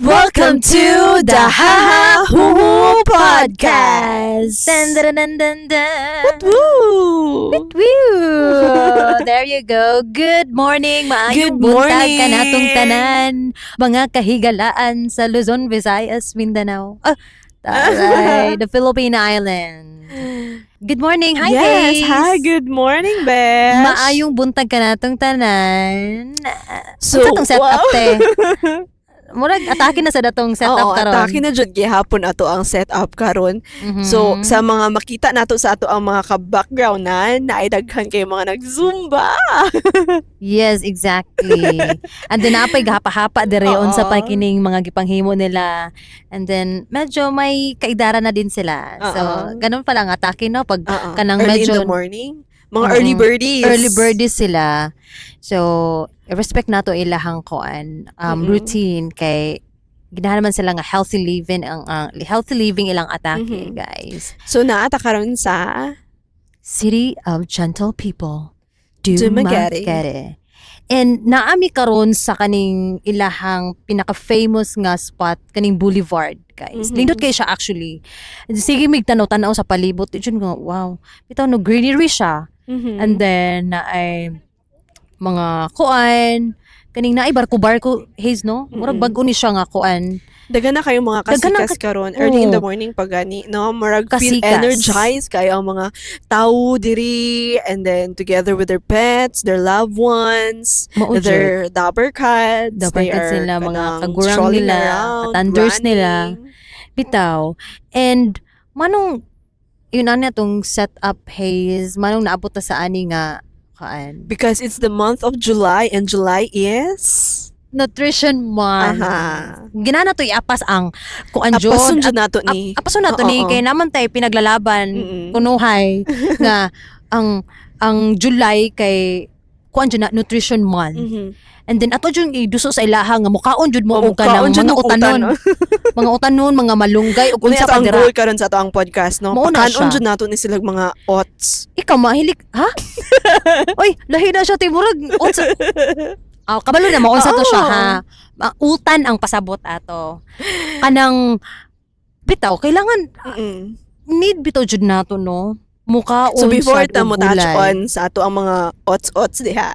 Welcome to the Haha Huhu Podcast. Dun, dun, dun, dun, dun. Woo! Woo! There you go. Good morning. Maayong Good buntag morning. Kanatong tanan. Mga kahigalaan sa Luzon, Visayas, Mindanao. Ah, taray, the Philippine Island. Good morning. Hi, Yes, Haze. Hi, good morning, Besh. Maayong buntag kanatong tanan. So, Unsa tong setup, te? Murag atake na sa datong setup Oo, karon. Atake na jud gihapon ato ang setup karon. So, sa mga makita nato sa ato ang mga ka-background na naay daghan kay mga nag-zumba. Yes, exactly. And then napay gahapa-hapa dire unsa pa kining mga gipanghimo nila. And then medyo may kaidara na din sila. So, ganun pala ang atake, no, pag kanang Early in medyo the morning. Mga early birdies. Early birdies sila. So, respect nato ilahang kuan routine kay ginahan man sila nga healthy living ang healthy living ilang atake, guys. So, naata karon sa City of Gentle People, Dumaguete. Dumaguete. And naami karon sa kaning ilahang pinaka-famous nga spot, kaning boulevard, guys. Lindot kay siya actually. Sige mig tanaw-tanaw sa palibot. Jud nga, wow. Bitaw no, greenery siya. And then naay mga kuan, kaning naay barko-barko, Haze, no? Murag bag-o ni siya nga kuan. Daghan na kayo mga Daghan na kasikas karon early in the morning pag gani, no? Murag feel Kasikas. Energized kayo ang mga tao diri and then together with their pets, their loved ones, Mao jud. Their dapper cats, Dapper they cats are nila, mga kanang kagurang strolling nila, around, katanders nila. running. Bitaw. And manong yun na tong set up, Haze, manong naabot ta sa ani nga kaan? Because it's the month of July and July is Nutrition Month. Ginana to iapas ang kuan jud. Apason jud nato ni. Apason nato ni Oo. Kay naman tay pinaglalaban kunuhay nga ang July kay kuan jud na Nutrition Month. And then ato jud iduso sa ilaha nga mukaon jud mo Oh, og kanang mukaon jud mga og utan, utanon. No? Mga utanon, mga malunggay ug Unsa unsa pa ang dira. Goal karon sa ato ang podcast, no? Mao na Pakanon siya. Jud nato ni sila mga oats. Ikaw mahilig, ha? Oy, lahi na siya, timurag. Unsa? Ah, kabalo na mo unsa to siya, ha. Utan ang pasabot ato. Kanang bitaw kailangan need bitaw jud nato, no. Mukaon So before sad ta og mo touch gulay. on sa ato ang mga oats-oats diha.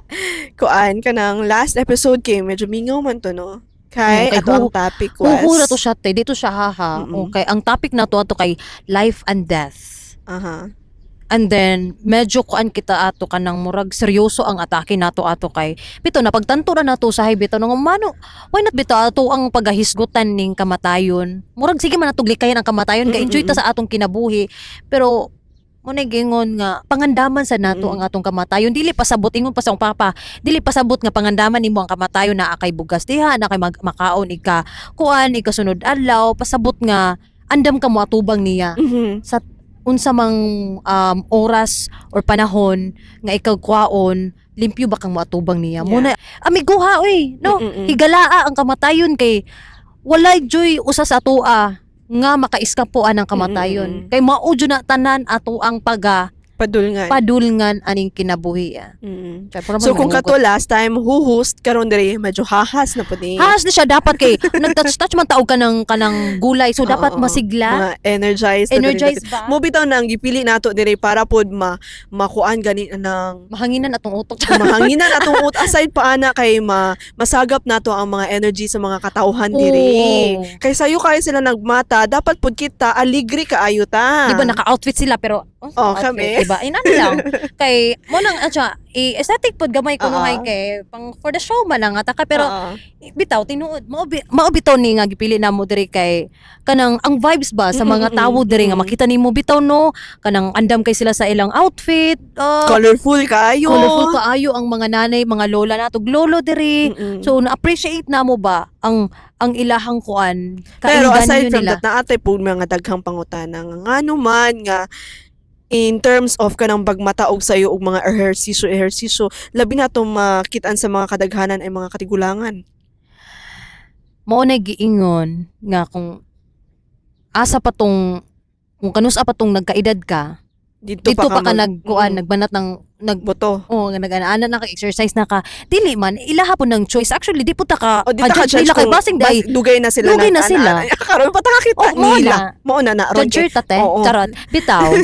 Kuan kanang last episode kay medyo mingaw man to, no? Kay Kay ato ang topic was Huhu na to siya, te. Dito siya, haha. Okay, ang topic na to ato kay life and death. And then medyo kuan kita ato kanang murag seryoso ang atake nato ato kay bitaw napagtanto ra nato sa bitaw nga mano why not bitaw ato ang pagahisgutan ning kamatayon? Murag sige man natong likayan ang kamatayon kay enjoy ta sa atong kinabuhi, pero mo na gingon nga pangandaman sa nato ang atong kamatayon. Dili pasabot, ingon pa sa akong papa, dili pasabot nga pangandaman nimo ang kamatayon naa kay bugas diha na kay makaon ika kuan ikasunod adlaw. Pasabot nga andam ka mo atubang niya unsa mang oras or panahon nga ikaw kwaon, limpyo ba kang moatubang niya? Muna amiguha oy, no? Higalaa ang kamatayon kay walay joy usa sa atoa nga makaiskapo ang kamatayon kay mao jud na tanan ato ang paga Padulngan. Padulngan aning kinabuhi, ah. Kaya pura So man kung nahugot. kato last time who-host, karon diri medyo hahas na pud ni. Has na siya dapat kay nagtouch-touch man taog ka ng kanang gulay, so dapat masigla. Mga energized na diri. Energized ba? Mo bitaw nang gipili nato diri para pod ma makuan gani ng mahanginan atong utok. Mahanginan atong aside pa ana kay ma masagap nato ang mga energy sa mga katawhan diri. Kay sayo kayo sila nagmata, dapat pud kita aligre kaayo ta. Di ba naka-outfit sila pero Oh, outfit, kami. di ba? Ina lang. Kay mo nang atya, i-aesthetic pod gamay kuno kay pang for the show man lang ataka, pero bitaw tinuod mao bitaw ni nga gipili namo diri kay kanang ang vibes ba sa mga tawo diri nga makita nimo bitaw, no, kanang andam kay sila sa ilang outfit, Colorful kaayo. Colorful kaayo ang mga nanay, mga lola nato, lolo diri. So na-appreciate namo ba ang ilahang kuan Pero aside kainganyo from nila. that, naatay po mga daghang pangutana nga ngano man nga in terms of kanang pagmata og sayo og mga ehersisyo ehersisyo, labi na itong makitaan sa mga kadaghanan ay mga katigulangan. Mao na giingon nga kung asa pa tong kung kanus pa tong nagkaedad ka, Dito, Dito pa ka nagkuan, nagbanat ng nag buto. Oh, nga nag-ana na ka, exercise na ka. Dili man ilaha po ng choice. Actually, di po ta ka O di ta ka ka-judge judge nila kay kung basing day. dugay na sila. Dugay na sila. Karon pa ta kakita Oh, mo nila. na. Mao na na ron Judger kay ta te. Oo. Charot. Bitaw.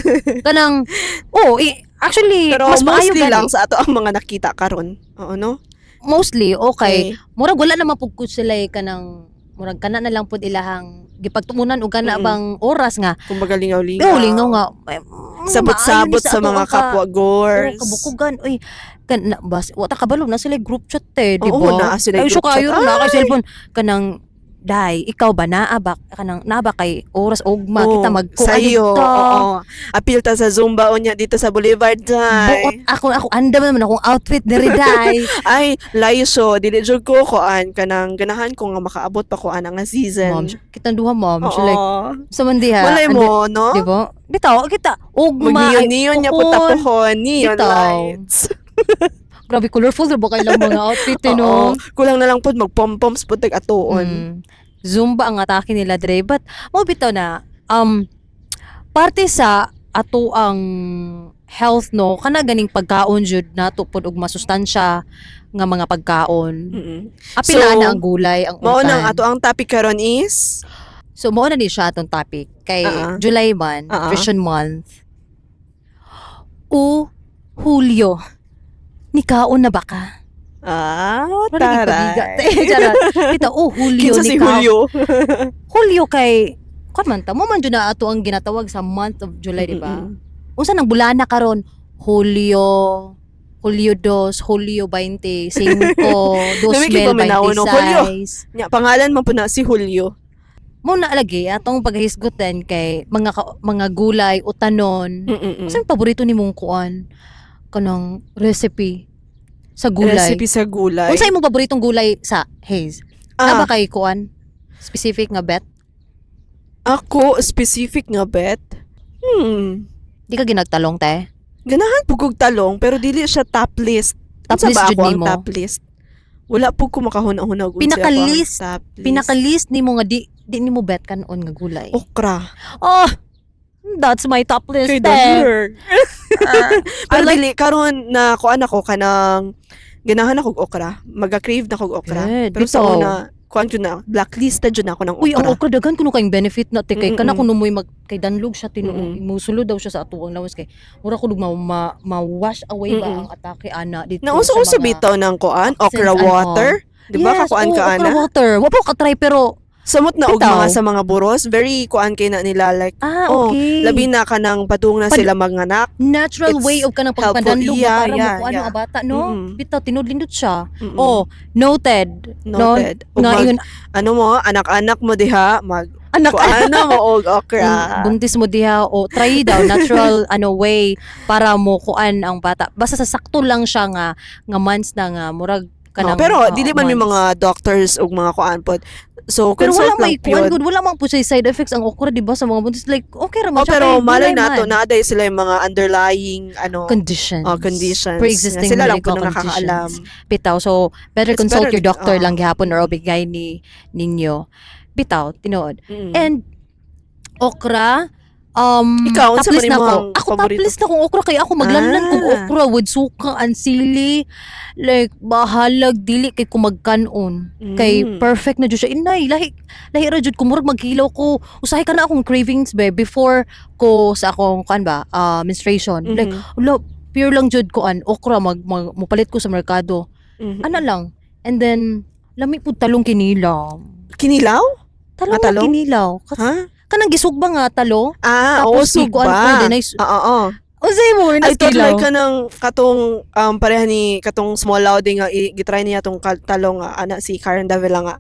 Kanang oh, actually Pero mas maayo mostly gani. lang sa ato ang mga nakita karon. Oo, no? Mostly okay. Murag wala naman pud ko sila eh, kanang murag kana na lang pud ilahang gipagtumunan og kana bang oras nga. Kumbaga lingaw-lingaw. Oh, lingaw nga. Ay, Sabot-sabot maayo ni sa ato mga ang kapwa gores. Oo, kabukugan. Uy, kan na, bas, wa ta kabalo na sila group chat eh, di Oo, ba? naa sila Ay, group so kayo chat. na kay cellphone kanang day, ikaw ba naa ba kanang naa ba kay oras ugma Oo, kita magkuan sa'yo, dito? oo. Apil ta sa Zumba unya dito sa Boulevard, Buot day. ako ako andam naman akong outfit diri day. Ay, layo so dili jud ko kuan kanang ganahan ko nga makaabot pa ko ana nga season. Ma'am, kitang duha, ma'am. Oo. So like sa man diha. Malay mo, no? Di ba? Bitaw, kita ugma ay, Mag-neon-neon niya po puhon. tapuhon, neon Bitaw. lights. Grabe colorful ra ba kay lang mga outfit eh, no? Oo. Kulang na lang po mag-pom-poms po tag atuon. Zumba ang atake nila dre, but mo bitaw na parte sa ato ang health, no, kana ganing pagkaon jud nato pud og masustansya nga mga pagkaon. Apil So, na na ang gulay, ang Mao utan. nang ato ang topic karon is So mao na ni siya atong topic kay July man, Nutrition Month. O Hulyo, nikaon na ba ka? Ah, Wala nagpabiga. taray. Charot. Kita, oh, Hulyo, Kinsa si Julio? Hulyo kay kon man ta mo man jud na ato ang ginatawag sa month of July, di ba? Unsa nang bulana karon? Hulyo, Hulyo 2, Hulyo 25, Nami kay paminaw, no? Hulyo. 2026. Nya pangalan man po na si Julio. Mo na lagi atong paghisgutan kay mga mga gulay o tanon. Unsa ang paborito nimong kuan kanang recipe sa gulay? Recipe sa gulay. Unsa imong paboritong gulay sa Haze? Ah, Na ba kay kuan? Specific nga bet? Ako specific nga bet. Di ka ginagtalong te? Ganahan pud kog talong pero dili siya top list. Top Unsa list ba jud ako ang nimo? top list? Wala po ko makahuna-huna og unsa ako ang Pinaka-list, top list. Pinaka-list nimo nga di nimo bet kanon nga gulay. Okra. Oh, that's my top list. Kay eh. Dahir. Pero I like dili karon na kuan ako kanang ganahan ako og okra. Maga-crave na ako og okra. Good, Pero sa bitaw. una, kuan jud na, blacklist jud na ako ng Uy, ang okra. okra daghan kuno kayong benefit na te kay kana kuno mo'y mag kay danlog siya tinuo. Musulod daw siya sa atuang lawas kay mura kuno ma wash away ba ang atake ana dito Nauso-uso sa mga bitaw ng kuan, toxins okra and all. water. Di ba Yes, kakuan oo, ka okra ana? water. Wa pa ko ka-try pero Samot na og Bitaw. mga sa mga buros, very kuan kay na nila like ah oh, okay. labi na kanang padung na sila manganak. Natural It's way of kanang helpful. pagpadanlog Yeah, na para mo kuan ang bata, no? Bitaw tinud lindot siya. Oh, noted. Noted. No, Ug nga ingon ano mo, anak-anak mo diha mag anak kuan na mo og okra. Buntis mo diha o try daw natural ano way para mo kuan ang bata. Basta sa sakto lang siya nga nga months na nga murag kanang Oh, pero dili man may months. mga doctors ug mga kuan pod. So Pero consult wala may lang kuan pyud. gud, wala man po siya side effects ang okra, di ba, sa mga buntis, like okay ra man Oh, siya pero kay malay gulay nato man. naa day sila yung mga underlying ano Conditions. Oh, conditions. Pre-existing Sila lang po medical nang nakakaalam. conditions. Bitaw. So, better It's consult better your doctor lang gihapon or obigay ni ninyo. Bitaw, tinuod. And okra, Ikaw, top unsa man list na imong ko. Ako top paborito? list na kong okra kay ako maglanlan kong okra with suka and sili. Like bahalag dili kay kumagkanon. Kay perfect na jud siya. Inay, lahi lahi ra jud ko murag maghilaw ko. Usahay ka na akong cravings be before ko sa akong kuan ba, menstruation. Like wala, pure lang jud ko an okra mag mopalit ko sa merkado. Ana lang. And then lami pud talong kinilaw. Kinilaw? Talong Ah, talong? kinilaw. Ha? Kanang gisugba nga talo. Ah, oo, Tapos gikuan ko sugba. din ay Oo, oo. Unsay mo I thought kilaw? like kanang katong pareha ni katong small laude nga gitry niya tong talong nga ana si Karen Davila nga.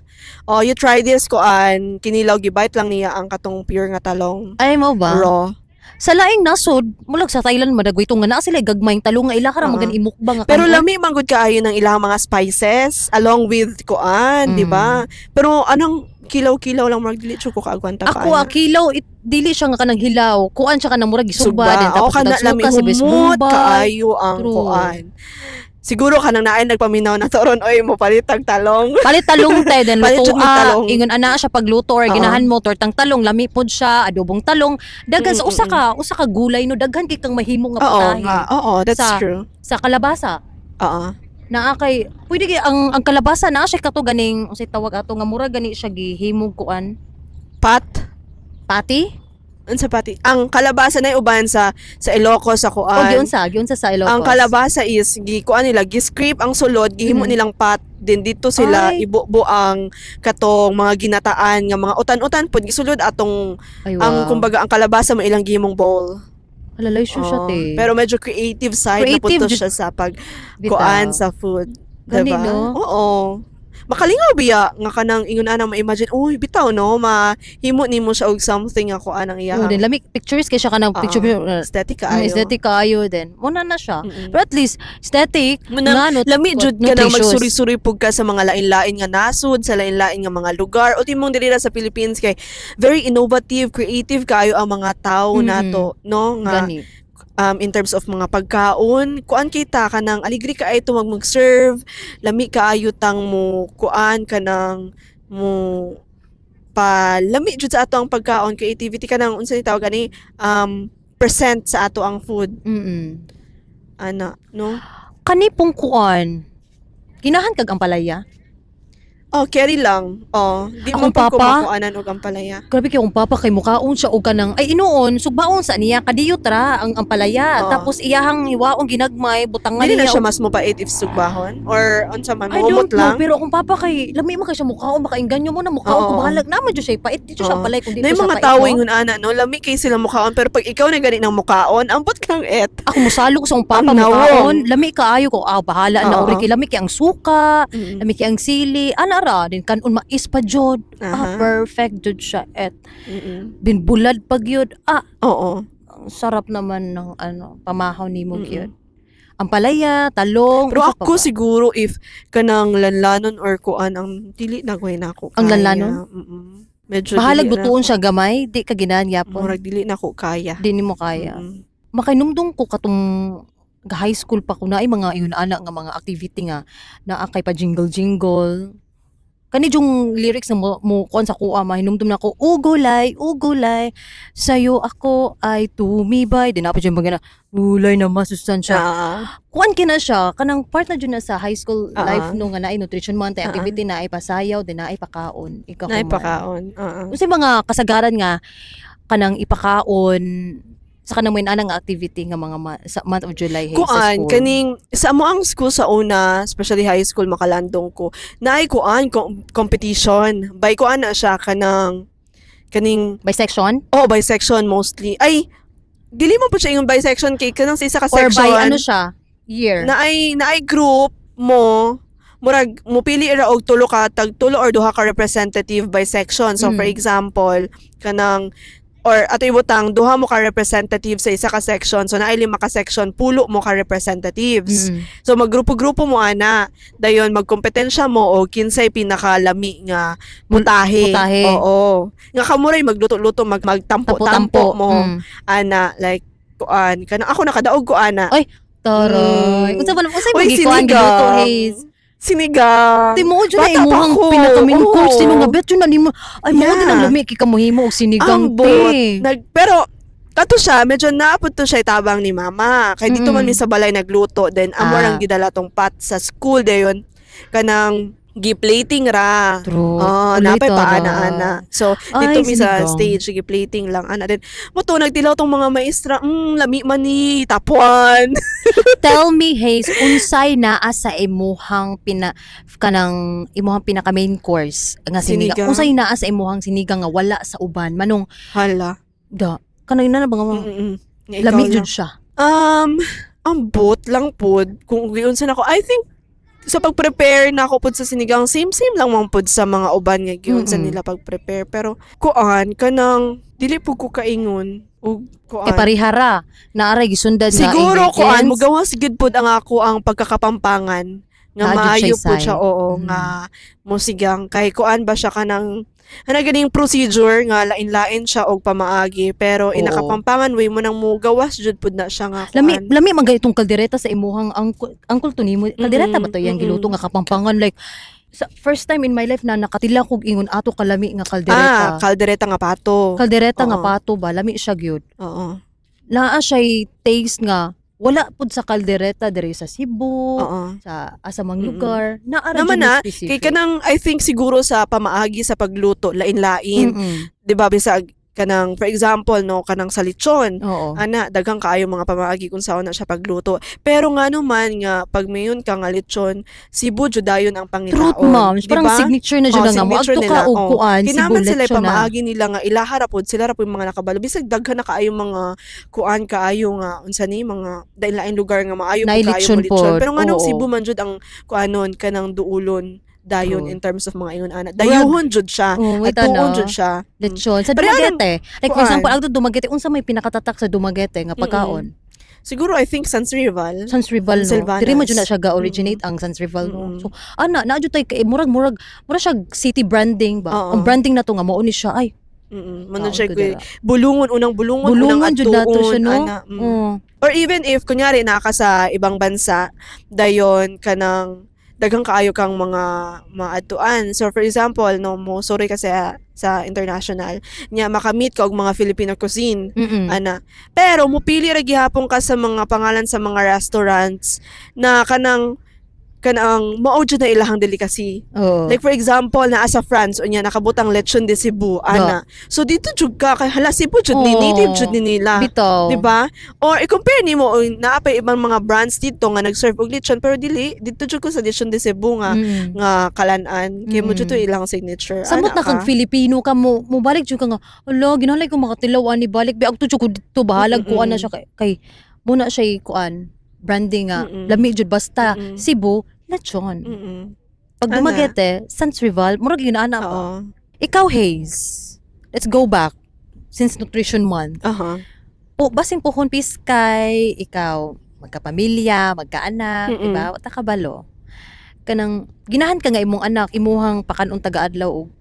Oh, you try this kuan kinilaw, gibite lang niya ang katong pure nga talong. Ay mo ba? Raw. Sa laing nasod, mulag sa Thailand madagway nga naa sila gagmayng talong nga ila ka ra magan imukbang nga Pero kanon. lami man gud kaayo ng ilang mga spices along with kuan, di ba? Pero anong kilaw-kilaw lang murag dili jud ko kaagwanta pa. Ako ana. ah, kilaw it, dili siya nga kanang hilaw. Kuan siya kanang murag gisugba Sugba. din Oo, tapos kana dagsuka lami si humot Bombay. kaayo ang True. kuan. Siguro kanang naay nagpaminaw na to ron, oy, mo palitag talong. Palit talong te, then Palit luto jud mig talong. Ingon ana siya pagluto or ginahan mo tortang talong, lami pod siya, adobong talong. Daghan sa usa ka gulay, no, daghan kay kang mahimo nga Oo putahe. Nga. Oo, that's true. Sa kalabasa. Naa kay pwede kay ang kalabasa naa siya kato ganing unsay tawag ato nga mura gani siya gihimog kuan. Pat. Pati? Unsa pati? Ang kalabasa na uban sa Ilocos, sa O kuan. giunsa sa Ilocos. Ang kalabasa is gi kuan nila, gi-scrape ang sulod, gihimo nilang pot din dito sila Ay. ibubo ang katong mga ginataan nga mga utan-utan pod gisulod atong Ay, ang wow. kumbaga ang kalabasa mo ilang gihimong bowl. Halalay siya siya Oo. te. Pero medyo creative side na Creative po to jud. siya sa pag Bitaw. kuan sa food. Gani, Diba? no? Oo. Makalingaw biya nga kanang ingon ana ma-imagine, uy, bitaw no, mahimo nimo siya og something nga kuan ang Oo, iyang din lami pictures kay siya kanang picture aesthetic kaayo. Aesthetic kaayo din. Muna na siya. Mm-mm. Pero at least aesthetic Muna, nga no, lami jud ka nang nutritious. magsuri-suri pug ka sa mga lain-lain nga nasod, sa lain-lain nga mga lugar. Ultimong diri ra sa Philippines kay very innovative, creative kaayo ang mga tao nato, no? Nga Gani. In terms of mga pagkaon, kuan kita kanang aligri kaayo to mag-serve, lami kaayo tang mo kuan kanang mo pa lami jud sa ato ang pagkaon, creativity kanang unsa ni tawag ani, present sa ato ang food ana, no? Kani pong kuan. Ginahan kag ampalaya? Oh, carry lang. Oh, di Akong man pud ko papa? makuanan og ampalaya. Grabe kay akong papa kay mukaon siya og kanang ay inuon sugbaon sa niya kadiyot ra ang ampalaya. Oo. Tapos iyahang hiwaong ginagmay butangan Dili na niya siya mas mopait if sugbahon or unsa man I don't moumot know, lang. pero akong papa kay lami man kay siya mukaon, makainganyo mo na mukaon Oo. ko bahalag naman jud siya pait di jud siya palay kung di Na ko yung siya mga pait, tao no? ingon ana no, lami kay sila mukaon pero pag ikaw na gani ng mukaon, ambot kang et. Ako mosalo ko sa akong papa Ang nawong. mukaon, lami kaayo ko, ah, bahala na uri kay lami kay ang suka, lami kay ang sili, ana ra din kanon mais pa jud. Ah, perfect jud siya et. Binbulad pa gyud. Ah, ang sarap naman ng ano, pamahaw nimo gyud. Ang palaya, talong, Pero unsa pa ako ba? siguro if kanang lanlanon or kuan ang dili na ko na ako Ang kaya. lanlanon? Medyo Bahalag dili na lutuon ako. siya gamay, di ka ginahan yapon. Murag dili na ko kaya. Di nimo kaya. Makainumdum ko katong high school pa ko na ay mga ingon ana nga mga activity nga naa kay pa jingle jingle. Kani yung lyrics na mo kuan sa kuha mahinumdum na ko ugulay ugulay sayo ako ay tumibay di na pa jud mga na gulay na masustansya. Kuan kina siya kanang part na jud na sa high school life no nga naay nutrition month ay activity na ay pasayaw di na ay pakaon ikaw. Naay pakaon. Unsay mga kasagaran nga kanang ipakaon sa kanang may anang activity nga mga sa month of July, hey, sa Kuan school? Kaning sa amo ang school sa una, especially high school makalandong ko, naay kuan competition. By kuan na siya kanang kaning By section? Oh, by section mostly. Ay, dili mo po siya yung by section kay kanang sa isa ka Or section. by ano siya? Year? Naay group mo, murag mupili ra og tulo ka tag tulo or duha ka representative by section. So for example, kanang or ato ibutang duha mo ka representative sa isa ka section. So naay lima ka section, pulo mo ka representatives. So maggrupo-grupo mo ana, dayon magkompetensya mo o kinsay pinakalami nga putahe. Putahe. Oo. Nga kamuray magluto-luto, magtampo-tampo Tampo-tampo. mo ana, like kuan kanang ako nakadaog ko ana. Ay, taray. Unsa ba unsay Uy, mga gikuan sinigang. giluto, Haze? Sinigang. Timuod jud na Bata pa imuhang ako. pinaka-main Oo. course nimo nga bet jud na nimo. Ay mo din ang lami kay kamuhimo og sinigang Ambot. te. Pero kato siya, medyo naapod to siya itabang ni mama. Kay dito man mi sa balay nagluto. Then, amo rang gidala tong pot sa school. Dayon, kanang gi-plating ra. True. Oh, Uloy, napay pa taray. ana-ana. So, Ay, dito mi sa sinigang. stage, gi-plating lang ana. Then, mo to nagtilaw tong mga maestra, lami man ni tapuan. Tell me, Haze, unsay naa sa imuhang pina kanang imuhang pinaka main course nga sinigang? Sinigang. Unsay naa sa imuhang sinigang nga wala sa uban? Manong Hala. da kanang na ba nga Nga ikaw lami lang. jud siya. Ambot lang pod kung giunsa nako. I think sa pag-prepare na ako pod sa sinigang, same same lang man pod sa mga uban nga giunsa nila pag-prepare. Pero kuan kanang dili pud ko kaingon ug kuan. Kay parihara naaray gisundan nga Siguro kuan ingredients. mugawas gid pod ang ako ang pagkakapampangan. Nga Naa jud maayo siya'y po siya, side. Oo, nga musigang kay kuan ba siya kanang ana ganing procedure nga lain-lain siya og pamaagi, pero in Kapampangan way mo nang mugawas jud pud na siya nga kuan. Lami lami man gayud kaldereta sa imuhang uncle, uncle to nimo. Kaldereta ba to yang giluto nga Kapampangan? Like sa first time in my life na nakatila kog ingon ato kalami nga kaldereta. Ah, kaldereta nga pato. Kaldereta nga pato ba, lami siya gyud. Naa siya'y taste nga wala pud sa kaldereta diri sa Cebu, sa asa mang lugar. Naa ra Naman jud na, specific. kay kanang I think siguro sa pamaagi sa pagluto lain-lain, 'di ba? Bisag kanang for example no, kanang sa lechon. Ana, daghang kaayo mga pamaagi kung saan na siya pagluto. Pero nga naman nga pag mayon ka nga lechon, Cebu jud dayon ang pangitaon. Truth, ma'am. Di Parang ba? signature na jud Oh, nga mo. signature Adto ka nila, og oh. kuan, Cebu Kinaman sila lechon na. pamaagi nila nga ilaha ra pod, sila ra pod yung mga nakabalo. Bisag daghan na kaayo mga kuan kaayo nga unsa ni mga lain-lain lugar nga maayo Naay pud kaayo lechon mo lechon. pod, Pero nganong Cebu man jud ang kuanon kanang duulon dayon in terms of mga ingon ana. Dayuhon jud siya. Oh, At wait, tuon ano. jud siya. Lechon. Sa Pero Dumaguete. Like for kuan. example, agto Dumaguete, unsa may pinakatatak sa Dumaguete nga pagkaon? Siguro I think Sans Rival. Sans Rival, no. Silvanas. Diri man jud na siya ga-originate ang Sans Rival, no. So ana na jud tay kay murag murag mura siya city branding ba. Ang branding na to nga mao ni siya ay. Mano Kaon siya ko ko dira. Bulungon, unang bulungon, unang Bulungon jud nato siya, atuon, no. ana. Oh. Or even if kunyari naa ka sa ibang bansa, dayon kanang daghang kaayo kang mga maadtuan. So for example, no, mo sorry ka sa international, nya makamit ka og mga Filipino cuisine. Ana. Pero mupili ra gihapon ka sa mga pangalan sa mga restaurants na kanang mao jud na ilahang delicacy. Like for example, naa sa France unya nakabutang lechon de Cebu ana. So dito jud ka kay hala, Cebu jud ni, native jud ni nila. Bitaw. Di ba? Or i-compare nimo og naa pa ibang mga brands dito nga nag-serve og lechon, pero dili dito jud ko sa lechon de Cebu nga nga kalan-an kay mo jud to ilang signature. Samot Ana na kag ka. Filipino ka mo, mobalik jud ka nga, ala, ginalay ko makatilaw ani, balik bi agto jud ko didto, bahalag kuan na siya kay muna siya kuan branding nga lami jud basta Cebu lechon. Pag Ana. Dumaguete, Sans Rival, murag yun ana ba. Ikaw, Haze, let's go back since Nutrition Month. Po, basin pohon piskay, ikaw magkapamilya, magkaanak, di ba? Wa ta kabalo. Kanang ginahan ka nga imong anak, imuhang pakanon taga-adlaw og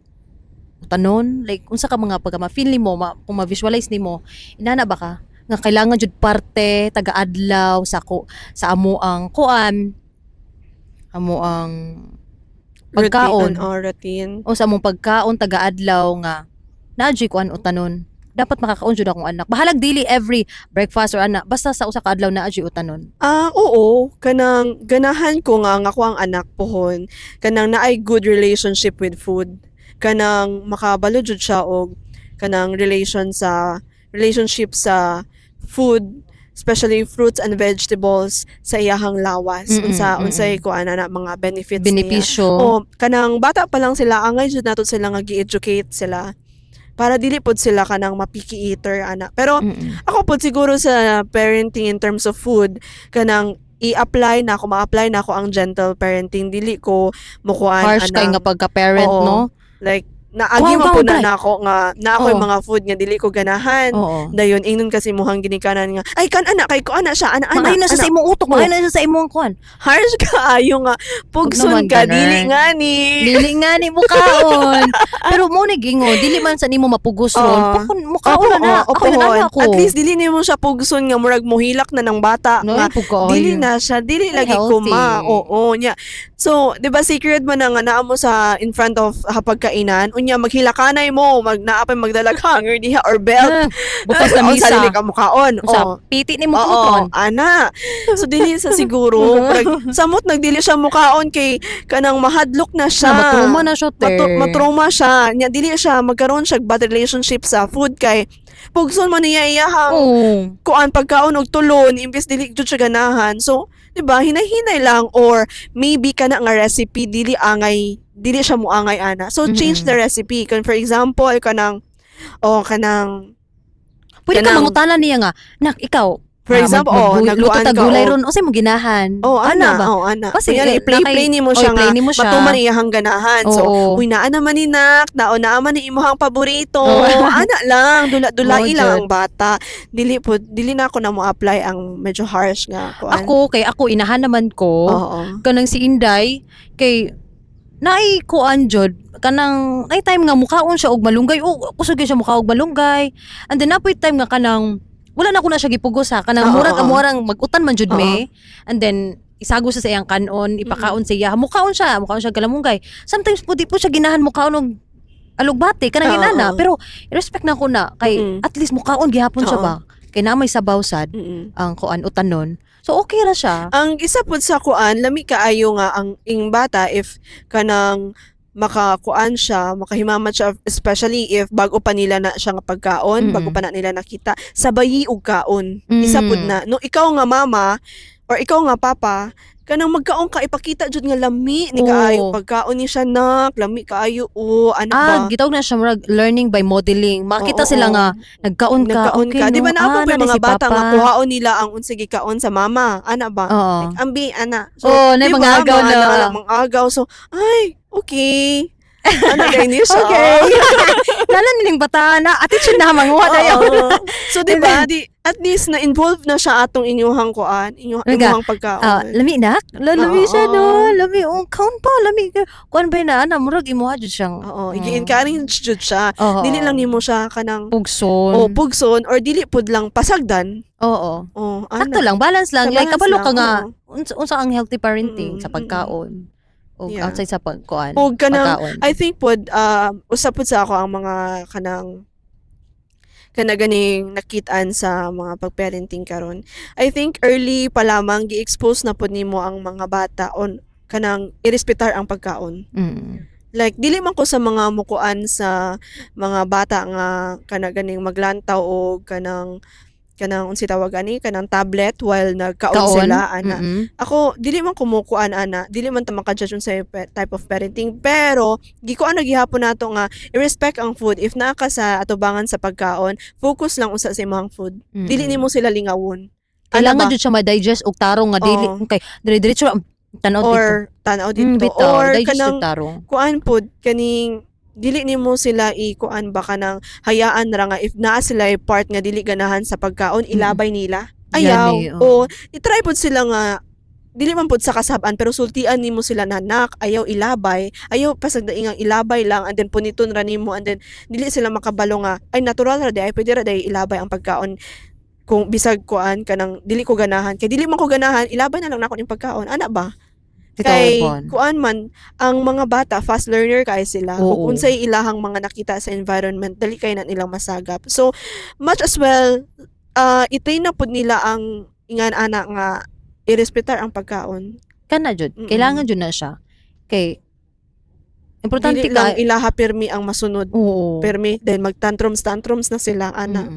tanon, like unsa ka mga pagka ma-feel nimo, kung ma-visualize nimo, inana ba ka nga kailangan jud parte taga-adlaw sa ko sa amo ang kuan, amo ang pagkaon Routine, oh, routine. O sa among pagkaon taga-adlaw nga naa jud kuan o tanon, dapat makakaon jud akong anak, bahalag dili every breakfast or ana, basta sa usa ka adlaw naa jud utanon? Ah, oo, kanang ganahan ko nga ang ako ang anak pohon kanang naay good relationship with food. Kanang makabalo jud siya og kanang relationship sa food, especially fruits and vegetables sa iyahang lawas. Unsa unsay kuan ana mga benefits niya. Benepisyo. O kanang bata pa lang sila, angay jud nato sila nga gi-educate sila para dili pod sila kanang ma-picky eater ana. Pero ako pod siguro sa parenting in terms of food, kanang i-apply na ako, ma-apply na ako ang gentle parenting. Dili ko mukuan Harsh kay anang nga pagka-parent, Oo. no? Like naagi Kuha, man po kuha, na nako nga na ako yung mga food nga dili ko ganahan. Dayon ingnon kasi muhang ginikanan nga, "Ay kan ana kay ko ana siya ana ana." Maayo na siya Ana. sa imong utok, maayo na siya sa imong kuan. Harsh kaayo nga pugson naman ka ganun. dili nga ni. Dili nga ni mukaon. Pero mo ni gingo, dili man sa nimo mapugos ron. Pukon mukaon na na. Oo, Ako yun pohon. ana ko. At least dili nimo siya pugson nga murag mohilak na ng bata no, nga pugkaon. dili na siya, dili lagi Healthy. kuma. Oo, nya. So, 'di ba secret man na nga naa mo sa in front of hapagkainan, unya maghilakanay mo, mag naa pa magdalag hanger diha or belt. Ah, butas na Unsa misa. dili ka mukaon. Unsa, Oo. piti ni mo Oo, kuton. ana. So dili sa siguro, murag, samot nagdili siya mukaon kay kanang mahadlok na siya. Na matruma na siya, te. Matrauma siya. Nya dili siya magkaroon siya bad relationship sa food kay pugson man niya iyahang kuan pagkaon og tulon imbes dili jud siya ganahan. So, 'di ba, hinay-hinay lang or maybe kana nga recipe dili angay, dili siya muangay ana. So change the recipe. Kung for example kanang oh kanang Pwede ka kanang mangutana niya nga, "Nak, ikaw, For example, oh, nagluto nagkuan ta ka, gulay oh. ron, unsay mo ginahan? Oh, ana, ba? oh, ana. Kasi, Kunyari, eh, i-play-play nimo oh, siya i-play nga, nimo siya. matuman iyahang ganahan. So, uy, naa naman ni nak, nao naa man ni imuhang paborito. Ana lang, dula-dulai Oo, lang jud. ang bata. Dili po, dili na ako na mo apply ang medyo harsh nga kuan. Ako kay ako inahan naman ko. Kanang si Inday kay naay kuan jud, kanang ay time nga mukaon siya og malunggay, oh, kusog gyud siya mukaon og malunggay, and then napoy time nga kanang wala na ko na siya gipugos ha, kanang murag amorang mag-utan man jud me, and then isago siya sa iyang kanon, ipakaon siya, mukaon siya galamunggay. Sometimes po di po siya ginahan mukaon og alugbate, kanang inana, pero respect na ko na kay at least mukaon gihapon siya ba kay na may sabaw sad ang kuan utanon, so okay ra siya. Ang isa pud sa kuan, lami kaayo nga ang ing bata if kanang makakuan siya, makahimamat siya, especially if bago pa nila na siya nga pagkaon, bago pa na nila nakita, sabayi og kaon. Isa pud na. No, ikaw nga mama or ikaw nga papa, kanang magkaon ka, ipakita jud nga lami ni kaayo pagkaon ni siya nak, lami kaayo o ano ba. Ah, gitawag na siya murag learning by modeling. Makita sila nga nagkaon ka, Nagkaon okay, ka. no? Di ba naa Ah, pa na mga si bata Papa. nga kuhaon nila ang unsa gikaon sa mama, ana ba? Oo. Like, ambi, ana. So, Oo, na di ba, mga agaw mga na. ana, mga agaw. So, ay, okay. Ano gay ni siya? Okay. Lala niling bata na attention na manguha dayon. Oo. So, di ba, di, at least na-involve na siya atong inyuhang kuan, inyuhang, Naga, inyuhang pagkaon. Ah, lami na. Lami siya no. Lami oh, count pa lami. Kuan ba na ana murag imuha jud siyang. Oo, i-encourage jud siya. Oo. Dili lang nimo siya kanang pugson. oh, pugson or dili pud lang pasagdan. Oo. Oh, ana. Sakto lang, balance lang. Sa Like balance kabalo lang, ka nga oo. unsa ang healthy parenting sa pagkaon o outside sa pagkuan. Og kanang Pagkaon. I think pod usap pod sa ako ang mga kanang kana ganing nakitaan sa mga pagparenting karon. I think early pa lamang gi-expose na pod nimo ang mga bata on kanang irespetar ang pagkaon. Like dili man ko sa mga mukuan sa mga bata nga kana ganing maglantaw o kanang kanang unsi tawag ani kanang tablet while nagkaon Kaon. sila ana. Ako dili man kumukuan ana, dili man ta maka-judge unsay type of parenting, pero gikuan na gihapon nato nga i-respect ang food. If naa ka sa atubangan sa pagkaon, focus lang usa sa imong food. Dili nimo sila lingawon. Ana Kailangan ba? jud siya ma-digest og tarong nga dili kay dire-diretso lang tan-aw dito. Or tan-aw dito Bitaw, or digest kanang jud tarong. kuan pod kaning dili nimo sila i-kuan ba kanang hayaan ra nga if naa sila part nga dili ganahan sa pagkaon, ilabay nila. Ayaw. Gani, oo. O i-try pod sila nga dili man pod sa kasab-an pero sultian nimo sila na nak, ayaw ilabay, ayaw pasagdaingang ilabay lang, and then puniton ra nimo, and then dili sila makabalo nga ay natural ra di ay pwede ra di ilabay ang pagkaon kung bisag kuan kanang dili ko ganahan, kay dili man ko ganahan, ilabay na lang nako ning pagkaon, ana ba? Bitaw Kay bon. kuan man ang mga bata, fast learner kay sila. Ug unsay ilahang mga nakita sa environment, dali kay na nilang masagap. So much as well i-train na pud nila ang ingan ana nga irespetar ang pagkaon. Kana jud. Kailangan jud na siya. Kay importante Dili lang ka ilaha pirmi ang masunod. Pirmi then magtantrums tantrums na sila ana.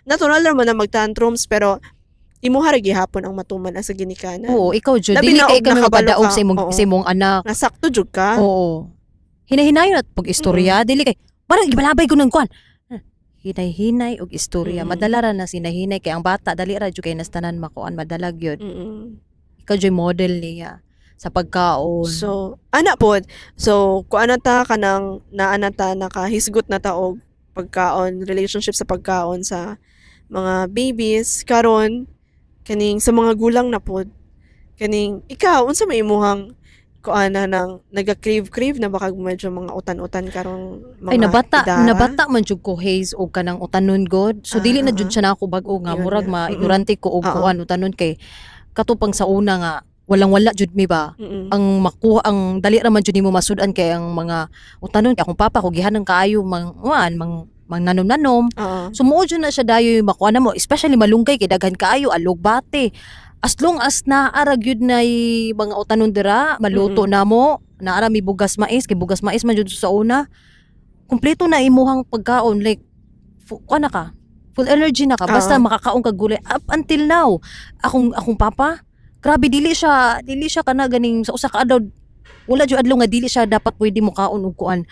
Natural naman na magtantrums pero imuha ra gihapon ang matuman sa ginikanan. Oo, ikaw jud. Labi Dili na kay og ikaw may nakabalo magpadaog ka. sa imong sa imong anak. Nasakto jud ka. Oo. Hinay-hinayon at pag-istorya, dili kay parang gibalabay ko ng kuan. Hinay-hinay og istorya. Madala ra na sinahinay kay ang bata dali ra jud kay nastanan makuan madalag yun. Ikaw jud model niya sa pagkaon. So, ana pod. So, kuan na ta kanang naa na ta nakahisgot na ta og pagkaon, relationship sa pagkaon sa mga babies karon kaning sa mga gulang na pod. Kaning ikaw unsa may imuhang kuan na nang naga-crave crave na baka medyo mga utan-utan karong mga Ay nabata idara? nabata man jud ko Haze og kanang utanon god. So dili na jud siya na ako bag-o nga Yun murag nga. ma-ignorante ko og kuan utanon kay katupang sa una nga walang wala jud mi ba. Ang makuha ang dali ra man jud nimo masud-an kay ang mga utanon kay akong papa ko gihanan kaayo mang kuan mang mang nanom-nanom. So muo jud na siya dayoy makuha na mo, especially malunggay kay daghan kaayo alugbate. As long as naa ra gyud nay mga utanon dira, maluto na mo, naa ra mi bugas mais kay bugas mais man jud sa una. Kumpleto na imuhang pagkaon, like kuha na ka. Full energy na ka basta makakaon ka gulay up until now. Akong papa, grabe dili siya kana ganing sa usa ka adlaw wala jud adlaw nga dili siya dapat pwede mokaon og kuan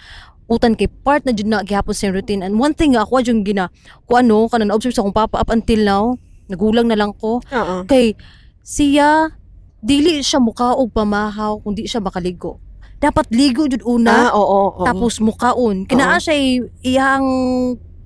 utan kay part na jud na gihapon sa routine. And one thing nga ako jud gina kuan no kanang na-observe sa akong papa up until now Nagulang na lang ko. Kay siya, dili siya mukaog pamahaw kung di siya makaligo. Dapat ligo jud una, Ah, oo. tapos mukaon. Kinaa siya iyang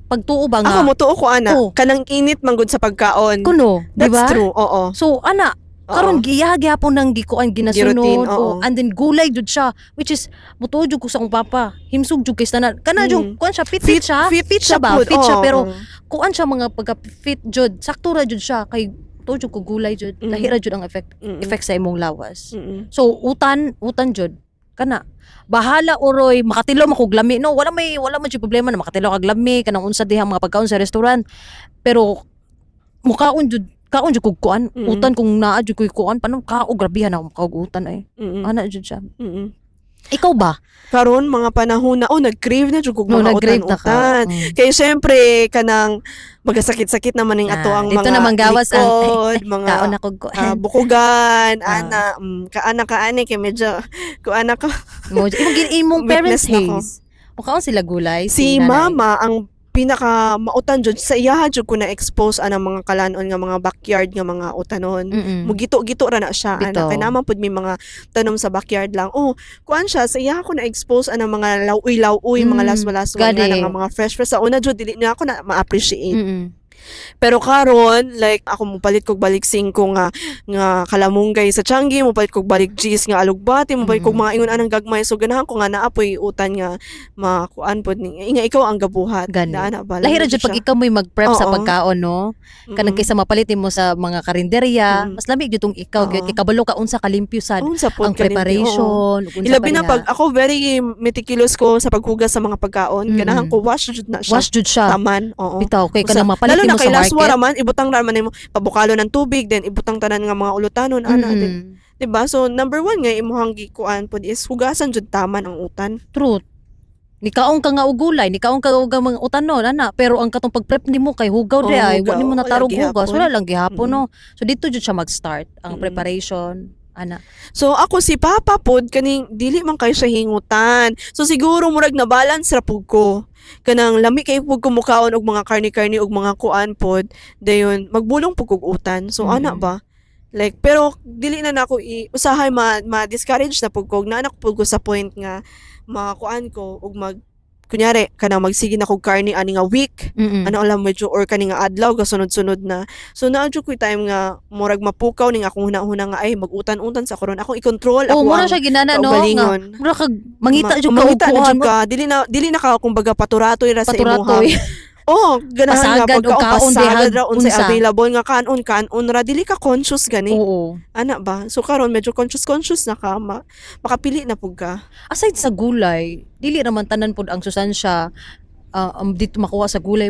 pagtuo ba nga. Ako motuo ko ana. Oo. Kanang init manggod sa pagkaon. Kuno, di That's ba? true. Oo. So ana, karon giya gyapon nang gikuan, ginasunod. Giroutine, oo. Oh, and then gulay jud siya, which is mutuo jud ko sa akong papa. Himsog jud kay tanan. Kana jud kuan siya, fit, fit siya. Fit, Fit siya ba? pud, Fit siya, oo. pero kuan siya mga pagka fit jud. Sakto ra jud siya kay tuo jud ko gulay jud. Lahi ra jud ang effect effect sa imong lawas. So utan, utan jud kana. Bahala uroy makatilaw makog lami, no, wala man jud problema na makatilaw kag lami kanang unsa diha mga pagkaon sa restaurant. Pero mukaon jud, kaon jud kog kuan, utan kung naa jud koy kuan paano kao, grabihan ako makaog utan ay. Ana jud siya. Ikaw ba? Karon mga panahon na, oh, nag-crave na jud kog No, mga nag-crave na ka. utan-utan. Kay syempre kanang magasakit-sakit naman ning ato Ah, ang dito mga na manggawas ang- likod, mga Kaon na kog kuan. Bukugan, ana, kaana kaani kay medyo kuana ko. Mo imong parents Weakness na ko. Haze. Mukaon sila gulay? Si nanay? Mama ang pinaka mautan jud sa iyaha jud ko na expose anang mga kalanon nga mga backyard nga mga utanon. Mugito-gito ra na siya ana Bitaw. kay naman pud may mga tanom sa backyard lang. Oh, kuan siya, sa iyaha ko na expose anang mga law-uy-law-uy, mga laswa-laswa nga Gani. nga mga fresh fresh. Sa una jud dili na ako na ma-appreciate. Pero karon, like ako mopalit kog balik 5 nga nga kalamunggay sa Changi, mopalit kog balik G's nga alugbati, mopalit kog mga ingon anang gagmay. So ganahan ko nga naa poy utan nga makuan pod ni nga ikaw ang gabuhat. Gani. Naa na ba? Lahi ra jud pag ikaw mo'y mag-prep sa pagkaon, no? Kanang kaysa mapalit nimo sa mga karinderya, mas lami gyud tong ikaw gyud kay kabalo ka unsa kalimpyo sad Unsa pod ang kalimpyo, oo. preparation, ug unsa Ilabi pa na diha. pag ako, very meticulous ko sa paghugas sa mga pagkaon. Ganahan ko wash jud na siya. Wash jud siya. Taman, oo. Bitaw kay Usa- kanang mapalit Lalo na nimo kay sa laswa market. raman, ibutang raman nimo pabukalo ng tubig, then ibutang tanan nga mga ulutanon ana din. Diba? So number one nga imuhang gikuan pod is hugasan jud taman ang utan. Truth. Nikaon ka nga og gulay, nikaon ka og mga utanon ana, pero ang katong pag-prep nimo kay hugaw Oo, di ay, wa hugaw. nimo Wala natarog gihapon. hugas, wala lang gihapon, no. So dito jud siya mag-start ang preparation ana. So ako, si Papa pod kaning dili man kayo siya hingutan. So siguro murag na balance ra pud ko. Kanang lami kay pud ko mukaon og mga karni-karni og mga kuan pod. Dayon magbulong pud kog utan. So ana ba? Like pero dili na nako i usahay ma, ma-discourage na pud ko, na anak pud ko sa point nga makuan ko og mag kunyari kanang magsige na kog karni ani nga week, ano alam, medyo or kani nga adlaw gasunod-sunod na. So naa jud ko'y time nga murag mapukaw ning akong huna-huna nga ay, mag-utan-utan sa karon, akong i-control Oh, ako mura ang siya ginana, no, nga kaugalingon. mura kag mangita jud ka og Mangita na kuan, jud ka, dili na ka kumbaga paturatoy ra sa imuha. paturatoy. Oh, ganahan nga Pasagad og pagkaon, kaon pasagad dihag ra unsay unsa. available nga kanon, kanon ra, dili ka conscious gani. Ana ba? So karon medyo conscious conscious na ka, makapili na pud ka. Aside sa gulay, dili raman tanan pod ang sustansya dito makuha sa gulay.